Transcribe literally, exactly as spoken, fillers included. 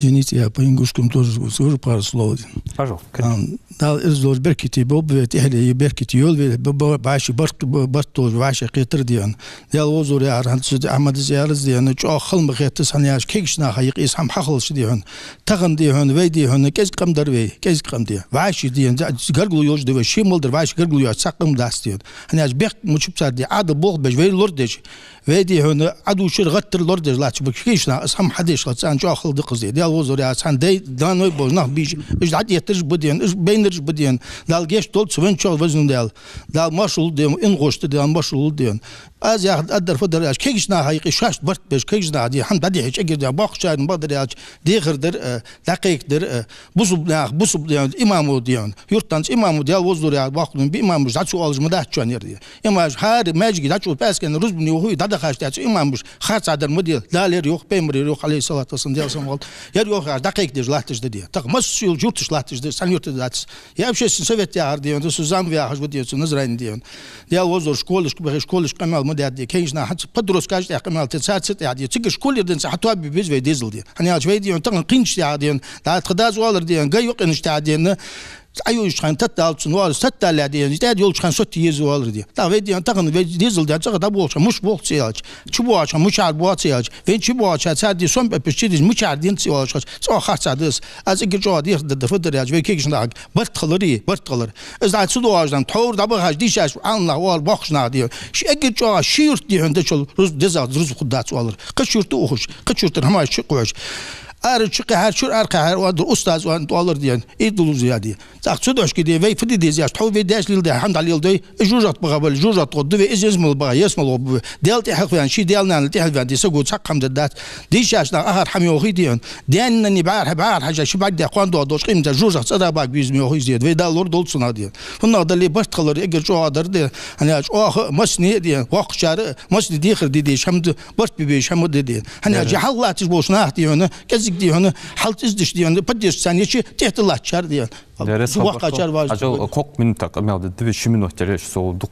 Извините, я по-ингушски тоже скажу пару слов. Пожалуйста, конечно. Ам, Дала ираз долаш беркате болба вай тӀехьале, беркате йолба вай, б-, б-, вӀаший барт, б-, барт долаш вӀаший кхетар, дий хьона. Даьла вовзар яхар хӀанз цу Ахьмадас аьлар из, дий хьона, чӀоагӀа хала ма хетта из, хӀана аьлча кегийча наха юкъе из хӀама хьахулаш, дий хьона. Тахан, дий хьона, вай, дий хьона, кӀезига къам дар вай, кӀезига къам, дий. ВӀаший, дий хьона, за-, гаргало йолаш да вай, ше мел дар вӀаший гаргало йоацаш цхьаккха къам дац, дий хьона. ХӀана аьлча бехк мучаб цар, дий, Ӏадал болх беш, вай лорадеш, вай, дий хьона, Ӏадувцар, гӀаттар лорадеш латташ ба кегийча наха, из хӀама хьадеш хилча, царна чӀоагӀа хала да из, дий. Даьла вовзар яхар, цхьан дай, даной болаш нах бийша, уж дӀадеттараш ба, дий хьона, уж байнараш ба, дий хьона. Дала гешт долда цу венначоа, Везан Даьла. Дала маршал лулда, дий хьона, ин гӀош да, Дала маршал лулда, дий хьона. Аз яхар, аргдар фу дар аьлча, кегийча наха юкъе шоашта барт беш, кегийча наха, дий, хӀама дӀадихьача эггара дегӀа боккхагӀчарна бакъдар аьлча, дехар дар, э, дӀакхайкадар, э, бусалба нах, бусалба, дий хьона, имамо, дий хьона. Юртанца имамо, Даьла вовзар яхар, боккхагӀа ба имамаш, дӀа ца оалаш ма дац шоана ер, дий. Имамаш хӀара маьждиге дӀачу пӀаьрасканий рузбане ухаш, дӀадахача тӀехьа цу имамаша харцахьа дар ма де. Дала ер йоах, пайхамара ер йоах, Ӏалайхи ссалату вассалам, Даьла салам хилда. Ер йоах яхаш, дӀакхайкадеш латташ да, дий. Тахан масса йолча юрташка латташ да, цхьан юрта дац. Я общественный совет яхар, дий хьона, цу зам яхаш ва, дий хьона, цу Назране, дий хьона. Даьла вовзар, школашка бахе, школашка къамаьл ма даьд, дий. Кегийча наха хӀанз подросткаш тӀехьа къамаьл де, царца тӀехьа, дий. Цига школера денз хьатоабе беза вай дезал, дий. ХӀана аьлча вай, дий хьона, тахан кхинчаш тӀехьа, дий хьона, дӀа тха дас оалар, дий хьона, га юкъенаш тӀехьа, дий хьона, Ӏаювш хьайна тата даллалца оалаш, тата даллалца, дий хьона, тӀехьа йолча хана сотта еза оалар, дий. ТӀаккха вай, дий хьона, тахан вай дезал, дий хьона, цӀагӀа дӀаболхаш хана муш болх ца яьлча, чубоагӀача хана мичара боагӀа ца яьлча, вайна чубоагӀача цар, дий, сом пӀеппаш чу деза мичара денз ца оалаш хилча, цӀагӀа харцахьа да из. Аз эггара чӀоагӀа дехар дар, фу дар аьлча, вай кегийча нахага барт хилар, барт хилар. Из дӀа ца доагӀаш, дий хьона, тховра дӀабахача дийшача Ӏаламнаха оалар, боккхагӀча наха, дий хьона, ший эггара чӀоагӀа ший юрта, дий хьона, дечул рузба, дезагӀа рузба хургдац оалар. Кхыча юрта ухаш, кхыча юртара хӀамаш чукхувш. Ара чукхихьар, чура ара кхихьар, оалар устаз, оалар, дий хьона, идалуз я, дий. ТӀаккха цудухьа, дий, вай фу де деза аьлча, тхов вай даьша леладаь хӀама дӀалеладой, из жожагӀате баха бале, жожагӀате гӀоргда вай, из езмале баха, езмале гӀоргба вай. Даьла тӀехьа хинна, ший даьла-нана тӀехьа ваьнна, дий, саго цхьаккха хӀама дергдац. Дийшача наха ахар хӀама йоахий, дий хьона. Даьна-нанна бӀарахьа, бӀарахьежа, ши бӀарг даьккха, хӀама доагӀа долча къематдийнахьа жожагӀате цӀа дӀабаха беза ма йоахий из, дий. Вай Дала лораделда цунах, дий. ХӀанз а дале барт хилар эггара чӀоагӀа дар, дий. ХӀана аьлча оаха а, массане а, дий, воккхагӀчар а, массане дехар де дезаш хӀама да, барт бе безаш хӀама да, дий. ХӀана аьлча хьалха латташ болча наха, дий хьона, кӀезига, дий хьона, хьалха из деш, дий хьона, поддержка царна еча, тӀехьа тӀа латтачар, дий. ВоккхагӀчар важа. Ажал, кхо минута къамаьл де деза, ши минута тӀера, со дукха